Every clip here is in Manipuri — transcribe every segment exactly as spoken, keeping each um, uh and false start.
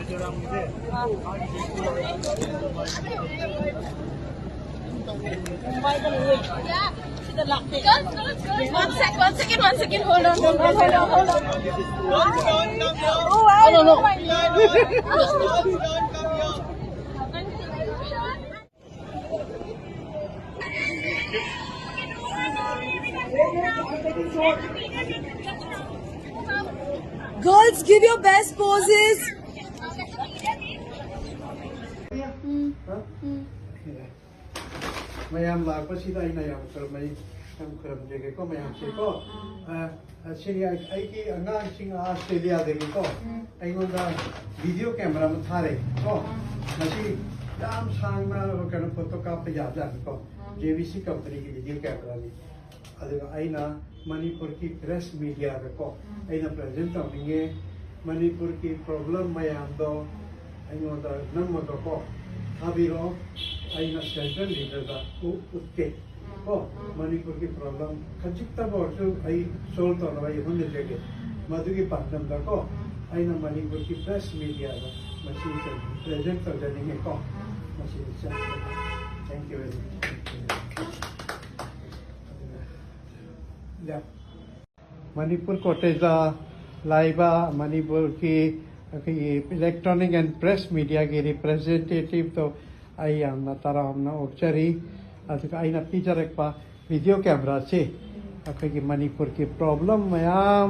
One sec, one second, one second. Hold on, hold on, hold on, hold on. Oh, wow. No, no, no. Oh my God. Girls, give your best poses. ꯃꯌꯥꯝ ꯂꯥꯛꯄꯁꯤꯗ ꯑꯩꯅ ꯌꯥꯝ ꯈꯨꯔꯨꯝꯃꯩ, ꯌꯥꯝ ꯈꯨꯔꯨꯝꯖꯒꯦꯀꯣ ꯃꯌꯥꯝꯁꯦꯀꯣ꯫ ꯑ, ꯑ, ꯁꯤꯅꯤ ꯑꯩ-, ꯑꯩꯒꯤ ꯑꯉꯥꯡꯁꯤꯡ ꯑꯥꯁꯇ꯭ꯔꯦꯂꯤꯌꯥꯗꯒꯤꯀꯣ ꯑꯩꯉꯣꯟꯗ ꯚꯤꯗꯤꯑꯣ ꯀꯦꯃꯦꯔꯥ ꯑꯃ ꯊꯥꯔꯦ ꯀꯣ꯫ ꯃꯁꯤ ꯌꯥꯝ ꯁꯥꯡꯅ ꯀꯩꯅꯣ ꯐꯣꯇꯣ ꯀꯥꯞꯄ ꯌꯥꯕꯖꯥꯠꯅꯤꯀꯣ꯫ ꯖꯦ ꯕꯤ ꯁꯤ ꯀꯝꯄꯅꯤꯒꯤ ꯚꯤꯗꯤꯑꯣ ꯀꯦꯃꯦꯔꯥꯅꯤ꯫ ꯑꯗꯨꯒ ꯑꯩꯅ ꯃꯅꯤꯄꯨꯔꯒꯤ ꯄ꯭ꯔꯦꯁ ꯃꯤꯗꯤꯌꯥꯗꯀꯣ ꯑꯩꯅ ꯄ꯭ꯔꯖꯦꯟ ꯇꯧꯅꯤꯡꯉꯦ꯫ ꯃꯅꯤꯄꯨꯔꯒꯤ ꯄ꯭ꯔꯣꯕ꯭ꯂꯦꯝ ꯃꯌꯥꯝꯗꯣ ꯑꯩꯉꯣꯟꯗ ꯅꯝꯃꯒꯀꯣ ꯊꯥꯕꯤꯔꯛꯑꯣ꯫ ꯑꯩꯅ ꯁꯦꯟꯇ꯭ꯔꯦꯜ ꯂꯤꯗꯔꯗ ꯎ-, ꯎꯠꯀꯦ ꯀꯣ꯫ ꯃꯅꯤꯄꯨꯔꯒꯤ ꯄ꯭ꯔꯣꯕ꯭ꯂꯦꯝ ꯈꯖꯤꯛꯇꯕꯨ ꯑꯣꯏꯔꯁꯨ ꯑꯩ ꯁꯣꯜꯕ ꯇꯧꯅꯕ ꯑꯩ ꯍꯣꯠꯅꯖꯒꯦ꯫ ꯃꯗꯨꯒꯤ ꯄꯥꯟꯗꯝꯗꯀꯣ ꯑꯩꯅ ꯃꯅꯤꯄꯨꯔꯒꯤ ꯄ꯭ꯔꯦꯁ ꯃꯤꯗꯤꯌꯥꯗ ꯃꯁꯤ ꯄ꯭ꯔꯖꯦꯟ ꯇꯧꯖꯅꯤꯡꯉꯦꯀꯣ꯫ ꯃꯁꯤꯗ ꯆꯠꯄꯗ thank you very much꯫ Manipur ꯀꯣꯇꯦꯖꯇ ꯂꯥꯛꯏꯕ ꯃꯅꯤꯄꯨꯔꯒꯤ ꯑꯩꯈꯣꯏꯒꯤ electronic and press mediaꯒꯤ representativeꯗꯣ ꯑꯩ ꯌꯥꯝꯅ ꯇꯔꯥꯝꯅ ꯑꯣꯛꯆꯔꯤ꯫ ꯑꯗꯨꯒ ꯑꯩꯅ ꯄꯤꯖꯔꯛꯄ ꯚꯤꯗꯤꯑꯣ ꯀꯦꯃꯦꯔꯥꯁꯤ ꯑꯩꯈꯣꯏꯒꯤ ꯃꯅꯤꯄꯨꯔꯒꯤ ꯄ꯭ꯔꯣꯕ꯭ꯂꯦꯝ ꯃꯌꯥꯝ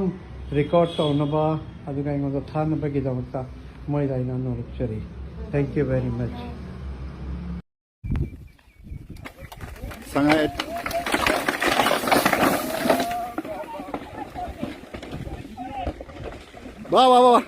ꯔꯦꯀꯣꯔꯠ ꯇꯧꯅꯕ ꯑꯗꯨꯒ ꯑꯩꯉꯣꯟꯗ ꯊꯥꯅꯕꯒꯤꯗꯃꯛꯇ ꯃꯣꯏꯗ ꯑꯩꯅ ꯅꯣꯂꯨꯛꯆꯔꯤ꯫ Thank you very much꯫ ꯁꯉꯥꯏ꯫ ꯋꯥ, ꯋꯥ, ꯋꯥ, ꯋꯥ꯫